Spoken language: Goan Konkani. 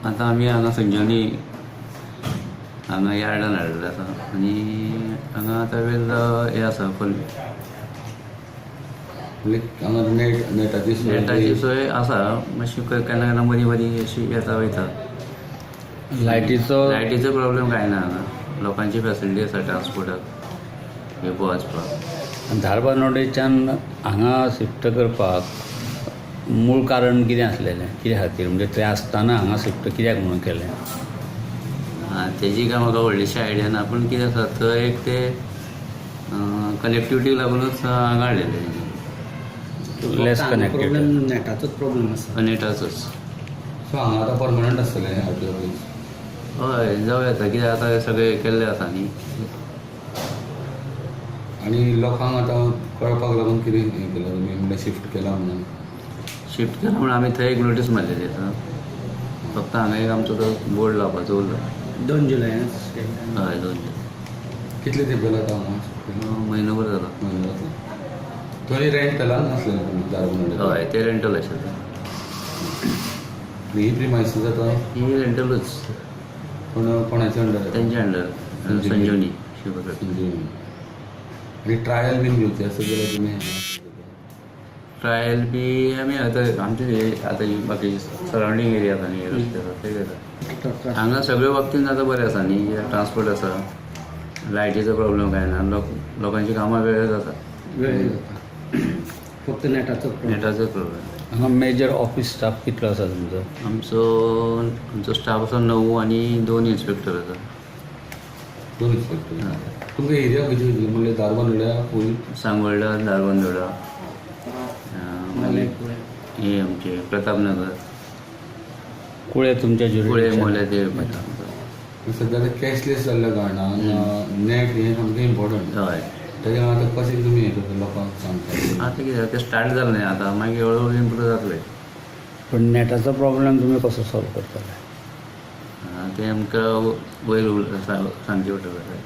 आतां आमी हांगा संजीवनी हांगा यार्डान हाडलेलें आसा आनी हांगा आतां वेल हें आसा फुल. म्हणजे हांगा नेटाची सोय? नेटाची सोय आसा मातशी, केन्ना केन्ना मदीं मदीं अशी येता वयता. लायटीचो? लायटीचो प्रॉब्लेम कांय ना हांगा. लोकांची फॅसिलिटी आसा ट्रान्सपोर्टाक येवपा वचपाक. धारबानोडेच्यान हांगा शिफ्ट करपाक मूळ कारण कितें आसलेलें? कित्या खातीर, म्हणजे थंय आसतना हांगा शिफ्ट कित्याक म्हणून केलें? आं, तेजी काय म्हाका व्हडलीशी आयडिया ना, पूण कितें आसा, थंय एक ते कनेक्टिविटीक लागूनच हांगा हाडलेलें. Less connected. प्रॉब्लेम नेटाचोच प्रॉब्लेम आसा. नेटाचोच. सो हांगा आतां परमनंट आसतलें आरटीओ ऑफीस? हय, जावं येता. कित्याक आतां सगळें केल्लें आसा न्ही. आनी लोकांक आतां कळपाक लागून कितें हें केलां तुमी, म्हणल्यार शिफ्ट केलां म्हणून? शिफ्ट केलां म्हणून आमी थंय एक नोटीस मारलेली आसा. फक्त हांगा एक आमचो तो बोर्ड लावपाचो उरला. 2 जुलयान. हय, 2. कितले तेंप जाले आतां हांगा शिफ्ट केलां? म्हयनोभर जालो. म्हयनो जातलो. थंय रेंटलान आसलेलें तुमी धारबांदोडे? हय, ते रेंटल आशिल्लें. ही प्रिमायसीस आतां? ही रेंटलूच. पूण कोणाच्या अंडर? तेंच्या अंडर, संजीवनी शिवकर. संजीवनी. आनी ट्रायल बीन घेवची आसत जाल्यार तुमी? ट्रायल बी आमी आतां आमचे हे आतां ही बाकी सरावंडींग एरिया आसा न्ही, रस्ते आसा ते घेता. हांगा सगळे बाबतीन आतां बरें आसा न्ही. ट्रान्सपोर्ट आसा, लायटीचो प्रॉब्लेम कांय ना, लोकांची कामां वेळेर जाता. वेळ जाता, फक्त नेटाचो प्रॉब्लेम. नेटाचो प्रॉब्लेम. हांगा मेजर ऑफीस स्टाफ कितलो आसा तुमचो? आमचो आमचो स्टाफ आसा 9 आनी 2 इन्स्पेक्टर आसा. 2 इन्स्पेक्टर. तुमकां एरिया खंयची खंयची, म्हणल्यार धारबांदोड्या फूल? सांगोल्डा, धारबांदोडा, मागीर हे आमचे प्रतापनगर. कुळे तुमच्या कुळे, jurisdiction? मोले ते येता. सद्या आतां कॅशलेस जाल्ल्या कारणान नेट हें सामकें इम्पॉर्टंट. हय. तेज्या आतां कशें तुमी हें करता, लोकांक सांगता? आतां कितें, तें स्टार्ट जालें न्ही आतां, मागीर हळू हळू इम्प्रूव जातलें. पण नेटाचो प्रॉब्लेम तुमी कसो सॉल्व करतले? तें आमकां वयर सांगचें पडटलें.